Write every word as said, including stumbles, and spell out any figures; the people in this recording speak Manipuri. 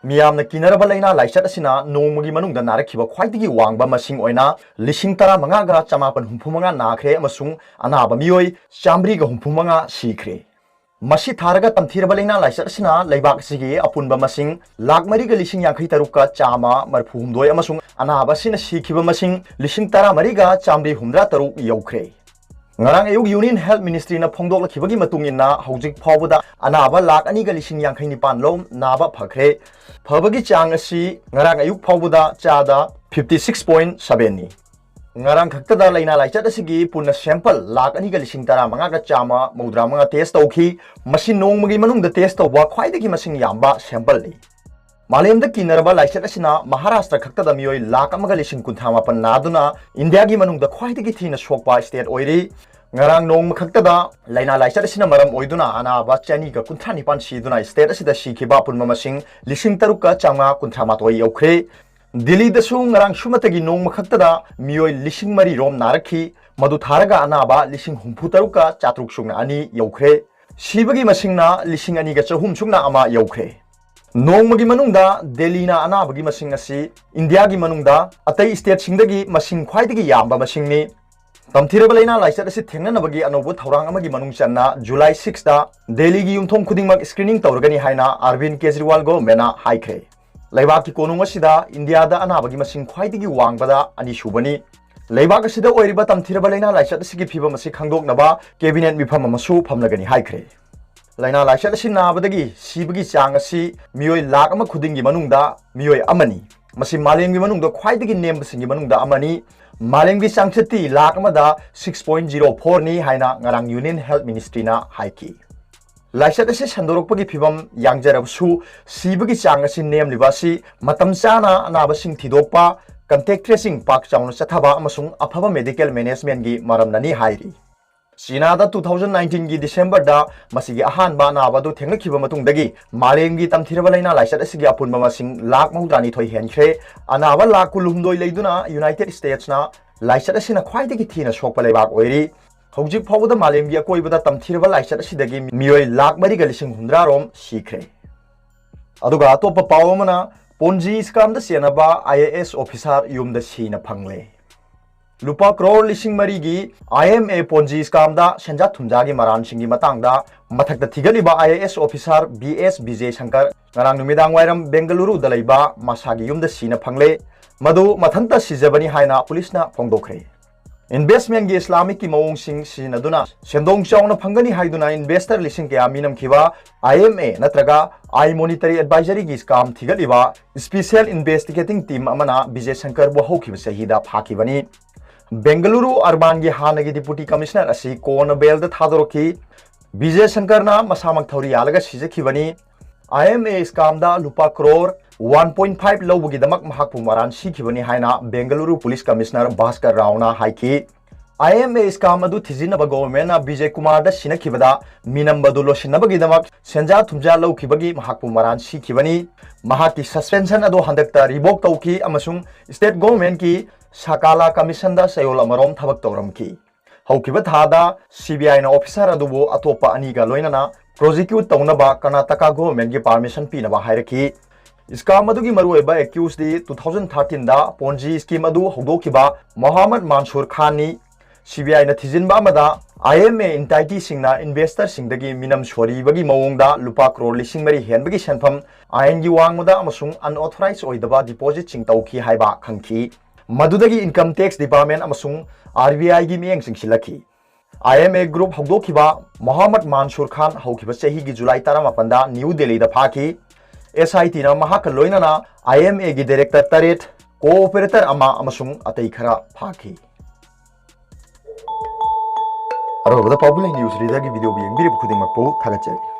ꯃꯤꯌꯥꯝꯅ ꯀꯤꯅꯔꯕ ꯂꯥꯏꯅꯥ ꯂꯥꯏꯆꯠ ꯑꯁꯤꯅ ꯅꯣꯡꯃꯒꯤ ꯃꯅꯨꯡꯗ ꯅꯥꯔꯛꯈꯤꯕ ꯈ꯭ꯋꯥꯏꯗꯒꯤ ꯋꯥꯡꯕ ꯃꯁꯤꯡ ꯑꯣꯏꯅ ꯂꯤꯁꯤꯡ ꯇꯔꯥꯃꯉꯥꯒ ꯆꯃꯥꯄꯟ ꯍꯨꯝꯐꯨ ꯃꯉꯥ ꯅꯥꯈ꯭ꯔꯦ ꯑꯃꯁꯨꯡ ꯑꯅꯥꯕ ꯃꯤꯑꯣꯏ ꯆꯥꯃꯔꯤꯒ ꯍꯨꯝꯐꯨ ꯃꯉꯥ ꯁꯤꯈ꯭ꯔꯦ꯫ ꯃꯁꯤ ꯊꯥꯔꯒ ꯇꯝꯊꯤꯔꯕ ꯂꯥꯏꯅꯥ ꯂꯥꯏꯆꯠ ꯑꯁꯤꯅ ꯂꯩꯕꯥꯛ ꯑꯁꯤꯒꯤ ꯑꯄꯨꯟꯕ ꯃꯁꯤꯡ ꯂꯥꯈ ꯃꯔꯤꯒ ꯂꯤꯁꯤꯡ ꯌꯥꯡꯈꯩ ꯇꯔꯨꯛꯀ ꯆꯥꯝꯃ ꯃꯔꯤꯐꯨ ꯍꯨꯝꯗꯣꯏ ꯑꯃꯁꯨꯡ ꯑꯅꯥꯕ ꯑꯁꯤꯅ ꯁꯤꯈꯤꯕ ꯃꯁꯤꯡ ꯂꯤꯁꯤꯡ ꯇꯔꯥꯃꯔꯤꯒ ꯆꯥꯃꯔꯤ ꯍꯨꯝꯗ꯭ꯔꯥ ꯇꯔꯨꯛ ꯌꯧꯈ꯭ꯔꯦ꯫ ꯉꯔꯥꯡ ꯑꯌꯨꯛ Union Health Ministryꯅ ꯐꯣꯡꯗꯣꯛꯂꯛꯈꯤꯕꯒꯤ ꯃꯇꯨꯡ ꯏꯟꯅ ꯍꯧꯖꯤꯛ ꯐꯥꯎꯕꯗ ꯑꯅꯥꯕ ꯂꯥꯈ ꯑꯅꯤꯒ ꯂꯤꯁꯤꯡ ꯌꯥꯡꯈꯩ ꯅꯤꯄꯥꯟ ꯂꯣꯝ ꯅꯥꯕ ꯐꯈ꯭ꯔꯦ꯫ ꯐꯕꯒꯤ ꯆꯥꯡ ꯑꯁꯤ ꯉꯔꯥꯡ ꯑꯌꯨꯛ ꯐꯥꯎꯕꯗ ꯆꯥꯗ fifty six point sevenꯅꯤ꯫ ꯉꯔꯥꯡ ꯈꯛꯇꯗ ꯂꯥꯏꯅꯥ ꯂꯥꯏꯆꯠ ꯑꯁꯤꯒꯤ ꯄꯨꯟꯅ sample ꯂꯥꯈ ꯑꯅꯤꯒ ꯂꯤꯁꯤꯡ ꯇꯔꯥꯃꯉꯥꯒ ꯆꯥꯝꯃ ꯃꯧꯗ꯭ꯔꯥ ꯃꯉꯥ test ꯇꯧꯈꯤ꯫ ꯃꯁꯤ ꯅꯣꯡꯃꯒꯤ ꯃꯅꯨꯡꯗ test ꯇꯧꯕ ꯈ꯭ꯋꯥꯏꯗꯒꯤ ꯃꯁꯤꯡ ꯌꯥꯝꯕ sampleꯅꯤ꯫ ꯃꯥꯂꯦꯝꯗ ꯀꯤꯅꯔꯕ ꯂꯥꯏꯆꯠ ꯑꯁꯤꯅ ꯃꯍꯥꯔꯥꯁꯇ꯭ꯔ ꯈꯛꯇꯗ ꯃꯤꯑꯣꯏ ꯂꯥꯈ ꯑꯃꯒ ꯂꯤꯁꯤꯡ ꯀꯨꯟꯊ꯭ꯔꯥ ꯃꯥꯄꯟ ꯅꯥꯗꯨꯅ ꯏꯟꯗꯤꯌꯥꯒꯤ ꯃꯅꯨꯡꯗ ꯈ꯭ꯋꯥꯏꯗꯒꯤ ꯊꯤꯅ ꯁꯣꯛꯄ state ꯑꯣꯏꯔꯤ꯫ ꯉꯔꯥꯡ ꯅꯣꯡꯃ ꯈꯛꯇꯗ ꯂꯥꯏꯅꯥ ꯂꯥꯏꯆꯠ ꯑꯁꯤꯅ ꯃꯔꯝ ꯑꯣꯏꯗꯨꯅ ꯑꯅꯥꯕ ꯆꯅꯤꯒ ꯀꯨꯟꯊ꯭ꯔꯥ ꯅꯤꯄꯥꯟ ꯁꯤꯗꯨꯅ state ꯑꯁꯤꯗ ꯁꯤꯈꯤꯕ ꯑꯄꯨꯟꯕ ꯃꯁꯤꯡ ꯂꯤꯁꯤꯡ ꯇꯔꯨꯛꯀ ꯆꯥꯝꯃꯉꯥ ꯀꯨꯟꯊ꯭ꯔꯥ ꯃꯥꯊꯣꯏ ꯌꯧꯈ꯭ꯔꯦ꯫ ꯗꯤꯜꯂꯤꯗꯁꯨ ꯉꯔꯥꯡ ꯁꯨꯞꯅꯇꯒꯤ ꯅꯣꯡꯃ ꯈꯛꯇꯗ ꯃꯤꯑꯣꯏ ꯂꯤꯁꯤꯡ ꯃꯔꯤ ꯔꯣꯝ ꯅꯥꯔꯛꯈꯤ꯫ ꯃꯗꯨ ꯊꯥꯔꯒ ꯑꯅꯥꯕ ꯂꯤꯁꯤꯡ ꯍꯨꯝꯐꯨ ꯇꯔꯨꯛꯀ ꯆꯥꯇ꯭ꯔꯨꯛ ꯁꯨꯞꯅ ꯑꯅꯤ ꯌꯧꯈ꯭ꯔꯦ꯫ ꯁꯤꯕꯒꯤ ꯃꯁꯤꯡꯅ ꯂꯤꯁꯤꯡ ꯑꯅꯤꯒ ꯆꯍꯨꯝ ꯁꯨꯞꯅ ꯑꯃ ꯌꯧꯈ꯭ꯔꯦ꯫ ꯅꯣꯡꯃꯒꯤ ꯃꯅꯨꯡꯗ ꯗꯦꯜꯂꯤꯅ ꯑꯅꯥꯕꯒꯤ ꯃꯁꯤꯡ ꯑꯁꯤ ꯏꯟꯗꯤꯌꯥꯒꯤ ꯃꯅꯨꯡꯗ ꯑꯇꯩ stateꯁꯤꯡꯗꯒꯤ ꯃꯁꯤꯡ ꯈ꯭ꯋꯥꯏꯗꯒꯤ ꯌꯥꯝꯕ ꯃꯁꯤꯡꯅꯤ꯫ ꯇꯝꯊꯤꯔꯕ ꯂꯥꯏꯅꯥ ꯂꯥꯏꯆꯠ ꯑꯁꯤ ꯊꯦꯡꯅꯅꯕꯒꯤ ꯑꯅꯧꯕ ꯊꯧꯔꯥꯡ ꯑꯃꯒꯤ ꯃꯅꯨꯡ ꯆꯟꯅ July sixꯇ ꯗꯦꯜꯂꯤꯒꯤ ꯌꯨꯝꯊꯣꯡ ꯈꯨꯗꯤꯡꯃꯛ screening ꯇꯧꯔꯒꯅꯤ ꯍꯥꯏꯅ ꯑꯔꯕꯤꯟꯗ ꯀꯦꯖꯔꯤꯋꯥꯜ ꯒꯣꯚꯔꯟꯃꯦꯟꯠꯅ ꯍꯥꯏꯈ꯭ꯔꯦ꯫ ꯂꯩꯕꯥꯛꯀꯤ ꯀꯣꯅꯨꯡ ꯑꯁꯤꯗ ꯏꯟꯗꯤꯌꯥꯗ ꯑꯅꯥꯕꯒꯤ ꯃꯁꯤꯡ ꯈ꯭ꯋꯥꯏꯗꯒꯤ ꯋꯥꯡꯕꯗ ꯑꯅꯤꯁꯨꯕꯅꯤ꯫ ꯂꯩꯕꯥꯛ ꯑꯁꯤꯗ ꯑꯣꯏꯔꯤꯕ ꯇꯝꯊꯤꯔꯕ ꯂꯥꯏꯅꯥ ꯂꯥꯏꯆꯠ ꯑꯁꯤꯒꯤ ꯐꯤꯕꯝ ꯑꯁꯤ ꯈꯪꯗꯣꯛꯅꯕ cabinet ꯃꯤꯐꯝ ꯑꯃꯁꯨ ꯐꯝꯂꯒꯅꯤ ꯍꯥꯏꯈ꯭ꯔꯦ꯫ ꯂꯥꯏꯅꯥ ꯂꯥꯏꯆꯠ ꯑꯁꯤ ꯅꯥꯕꯗꯒꯤ ꯁꯤꯕꯒꯤ ꯆꯥꯡ ꯑꯁꯤ ꯃꯤꯑꯣꯏ ꯂꯥꯈ ꯑꯃ ꯈꯨꯗꯤꯡꯒꯤ ꯃꯅꯨꯡꯗ ꯃꯤꯑꯣꯏ ꯑꯃꯅꯤ꯫ ꯃꯁꯤ ꯃꯥꯂꯦꯝꯒꯤ ꯃꯅꯨꯡꯗ ꯈ꯭ꯋꯥꯏꯗꯒꯤ ꯅꯦꯝꯕꯁꯤꯡꯒꯤ ꯃꯅꯨꯡꯗ ꯑꯃꯅꯤ꯫ ꯃꯥꯂꯦꯝꯒꯤ ꯆꯥꯡꯆꯠꯇꯤ ꯂꯥꯈ ꯑꯃꯗ six point zero fourꯅꯤ ꯍꯥꯏꯅ ꯉꯔꯥꯡ Union Health Ministryꯅ ꯍꯥꯏꯈꯤ꯫ ꯂꯥꯏꯆꯠ ꯑꯁꯤ ꯁꯟꯗꯣꯔꯛꯄꯒꯤ ꯐꯤꯕꯝ ꯌꯥꯡꯖꯔꯕꯁꯨ, ꯁꯤꯕꯒꯤ ꯆꯥꯡ ꯑꯁꯤ ꯅꯦꯝꯂꯤꯕ ꯑꯁꯤ ꯃꯇꯝ ꯆꯥꯅ ꯑꯅꯥꯕꯁꯤꯡ ꯊꯤꯗꯣꯛꯄ, contact tracing ꯄꯥꯛ ꯆꯥꯎꯅ ꯆꯠꯊꯕ ꯑꯃꯁꯨꯡ ꯑꯐꯕ medical managementꯀꯤ ꯃꯔꯝꯅꯅꯤ ꯍꯥꯏꯔꯤ꯫ ꯆꯤꯅꯥꯗ two thousand nineteenꯒꯤ Decemberꯗ ꯃꯁꯤꯒꯤ ꯑꯍꯥꯟꯕ ꯑꯅꯥꯕ ꯑꯗꯨ ꯊꯦꯡꯅꯈꯤꯕ ꯃꯇꯨꯡꯗꯒꯤ ꯃꯥꯂꯦꯝꯒꯤ ꯇꯝꯊꯤꯔꯕ ꯂꯥꯏꯅꯥ ꯂꯥꯏꯆꯠ ꯑꯁꯤꯒꯤ ꯑꯄꯨꯟꯕ ꯃꯁꯤꯡ ꯂꯥꯈ ꯃꯧꯗ꯭ꯔꯥꯅꯤꯊꯣꯏ ꯍꯦꯟꯈ꯭ꯔꯦ꯫ ꯑꯅꯥꯕ ꯂꯥꯈ ꯀꯨꯟꯍꯨꯝꯗꯣꯏ ꯂꯩꯗꯨꯅ United Statesꯅ ꯂꯥꯏꯆꯠ ꯑꯁꯤꯅ ꯈ꯭ꯋꯥꯏꯗꯒꯤ ꯊꯤꯅ ꯁꯣꯛꯄ ꯂꯩꯕꯥꯛ ꯑꯣꯏꯔꯤ꯫ ꯍꯧꯖꯤꯛ ꯐꯥꯎꯕꯗ ꯃꯥꯂꯦꯝꯒꯤ ꯑꯀꯣꯏꯕꯗ ꯇꯝꯊꯤꯔꯕ ꯂꯥꯏꯆꯠ ꯑꯁꯤꯗꯒꯤ ꯃꯤꯑꯣꯏ ꯂꯥꯈ ꯃꯔꯤꯒ ꯂꯤꯁꯤꯡ ꯍꯨꯝꯗ꯭ꯔꯥ ꯔꯣꯝ ꯁꯤꯈ꯭ꯔꯦ꯫ ꯑꯗꯨꯒ ꯑꯇꯣꯞꯄ ꯄꯥꯎ ꯑꯃꯅ, Ponzi scamꯗ ꯆꯦꯟꯅꯕ IAS officer ꯌꯨꯝꯗ ꯁꯤꯅ ꯐꯪꯂꯦ꯫ ꯂꯨꯄꯥ ꯀ꯭ꯔꯣꯔ ꯂꯤꯁꯤꯡ ꯃꯔꯤꯒꯤ IMA Ponzi scamꯗ ꯁꯦꯟꯖꯥ ꯊꯨꯝꯖꯥꯒꯤ ꯃꯔꯥꯟꯁꯤꯡꯒꯤ ꯃꯇꯥꯡꯗ ꯃꯊꯛꯇ ꯊꯤꯒꯠꯂꯤꯕ IAS officer B S Vijay Shankar ꯉꯔꯥꯡ ꯅꯨꯃꯤꯗꯥꯡ ꯋꯥꯏꯔꯝ ꯕꯦꯡꯒꯂꯨꯔꯨꯗ ꯂꯩꯕ ꯃꯁꯥꯒꯤ ꯌꯨꯝꯗ ꯁꯤꯅ ꯐꯪꯂꯦ꯫ ꯃꯗꯨ ꯃꯊꯟꯇ ꯁꯤꯖꯕꯅꯤ ꯍꯥꯏꯅ ꯄꯨꯂꯤꯁꯅ ꯐꯣꯡꯗꯣꯛꯈ꯭ꯔꯦ꯫ Investmentꯀꯤ Islamicꯀꯤ ꯃꯑꯣꯡꯁꯤꯡ ꯁꯤꯖꯤꯟꯅꯗꯨꯅ ꯁꯦꯟꯗꯣꯡ ꯆꯥꯎꯅ ꯐꯪꯒꯅꯤ ꯍꯥꯏꯗꯨꯅ investor ꯂꯤꯁꯤꯡ ꯀꯌꯥ ꯃꯤꯅꯝꯈꯤꯕ IMA ꯅꯠꯇ꯭ꯔꯒ I Monetary Advisoryꯒꯤ scam ꯊꯤꯒꯠꯂꯤꯕ special investigating team ꯑꯃꯅ ꯕꯤꯖꯦ ꯁꯪꯀꯔꯕꯨ ꯍꯧꯈꯤꯕ ꯆꯍꯤꯗ ꯐꯥꯈꯤꯕꯅꯤ꯫ ꯕꯦꯡꯒꯂꯨꯔꯨ urbanꯒꯤ ꯍꯥꯟꯅꯒꯤ deputy commissioner ꯑꯁꯤ ꯀꯣꯟꯅ bailꯗ ꯊꯥꯗꯣꯔꯛꯈꯤ꯫ ꯕꯤꯖꯦ ꯁꯪꯀꯔꯅ ꯃꯁꯥꯃꯛ ꯊꯧꯔꯤ ꯌꯥꯜꯂꯒ ꯁꯤꯖꯈꯤꯕꯅꯤ꯫ IMA scamꯗ ꯂꯨꯄꯥ ꯀ꯭ꯔꯣꯔ one point five ꯂꯧꯕꯒꯤꯗꯃꯛ ꯃꯍꯥꯛꯄꯨ ꯃꯔꯥꯟ ꯁꯤꯈꯤꯕꯅꯤ ꯍꯥꯏꯅ ꯕꯦꯡꯒꯂꯨꯔꯨ police commissioner ꯚꯥꯁꯀꯔ ꯔꯥꯎꯅ ꯍꯥꯏꯈꯤ꯫ IMA scam ꯑꯗꯨ ꯊꯤꯖꯤꯟꯅꯕ governmentꯅ ꯕꯤꯖꯦ ꯀꯨꯃꯥꯔꯗ ꯁꯤꯟꯅꯈꯤꯕꯗ ꯃꯤꯅꯝꯕꯗꯨ ꯂꯣꯠꯁꯤꯟꯅꯕꯒꯤꯗꯃꯛ ꯁꯦꯟꯖꯥ ꯊꯨꯝꯖꯥ ꯂꯧꯈꯤꯕꯒꯤ ꯃꯍꯥꯛꯄꯨ ꯃꯔꯥꯟ ꯁꯤꯈꯤꯕꯅꯤ꯫ ꯃꯍꯥꯛꯀꯤ suspension ꯑꯗꯨ ꯍꯟꯗꯛꯇ revoke ꯇꯧꯈꯤ ꯑꯃꯁꯨꯡ state governmentꯀꯤ ꯁꯀꯥꯂꯥ commissionꯗ ꯆꯌꯣꯜ ꯑꯃꯔꯣꯝ ꯊꯕꯛ ꯇꯧꯔꯝꯈꯤ꯫ ꯍꯧꯈꯤꯕ ꯊꯥꯗ CBIꯅ officer ꯑꯗꯨꯕꯨ ꯑꯇꯣꯞꯄ ꯑꯅꯤꯒ ꯂꯣꯏꯅꯅ prosecute ꯇꯧꯅꯕ ꯀꯔꯅꯥꯇꯀꯥ governmentꯒꯤ permission ꯄꯤꯅꯕ ꯍꯥꯏꯔꯛꯈꯤ꯫ Scam ꯑꯗꯨꯒꯤ ꯃꯔꯨꯑꯣꯏꯕ accusedꯗꯤ two thousand thirteenꯗ Ponzi scheme ꯑꯗꯨ ꯍꯧꯗꯣꯛꯈꯤꯕ ꯃꯣꯍꯥꯃꯗ ꯃꯥꯟꯁꯨꯔ ꯈꯥꯟꯅꯤ꯫ CBIꯅ ꯊꯤꯖꯤꯟꯕ ꯑꯃꯗ IMA entityꯁꯤꯡꯅ investorꯁꯤꯡꯗꯒꯤ ꯃꯤꯅꯝ ꯁꯣꯔꯤꯕꯒꯤ ꯃꯑꯣꯡꯗ ꯂꯨꯄꯥ ꯀ꯭ꯔꯣꯔ ꯂꯤꯁꯤꯡ ꯃꯔꯤ ꯍꯦꯟꯕꯒꯤ ꯁꯦꯟꯐꯝ ꯑꯥꯏꯟꯒꯤ ꯋꯥꯡꯃꯗ ꯑꯃꯁꯨꯡ unauthorized ꯑꯣꯏꯗꯕ depositꯁꯤꯡ ꯇꯧꯈꯤ ꯍꯥꯏꯕ ꯈꯪꯈꯤ꯫ ꯃꯗꯨꯗꯒꯤ Income Tax Department ꯑꯃꯁꯨꯡ RBIꯒꯤ ꯃꯤꯠꯌꯦꯡ ꯆꯪꯁꯤꯜꯂꯛꯈꯤ꯫ IMA group ꯍꯧꯗꯣꯛꯈꯤꯕ ꯃꯣꯍꯥꯃꯗ ꯃꯥꯟꯁꯨꯔ ꯈꯥꯟ ꯍꯧꯈꯤꯕ ꯆꯍꯤꯒꯤ ꯖꯨꯂꯥꯏ ꯇꯔꯥꯃꯥꯄꯟꯗ ꯅ꯭ꯌꯨ ꯗꯦꯜꯂꯤꯗ ꯐꯥꯈꯤ꯫ SITꯅ ꯃꯍꯥꯛꯀ ꯂꯣꯏꯅꯅ IMAꯒꯤ director ꯇꯔꯦꯠ, co-operator ꯑꯃ ꯑꯃꯁꯨꯡ ꯑꯇꯩ ꯈꯔ ꯐꯥꯈꯤ꯫ ꯑꯔꯣꯏꯕꯗ ꯄꯥꯎꯕꯨꯂꯩ News Readerꯒꯤ videoꯕꯨ ꯌꯦꯡꯕꯤꯔꯤꯕ ꯈꯨꯗꯤꯡꯃꯛꯄꯨ ꯊꯥꯒꯠꯆꯔꯤ꯫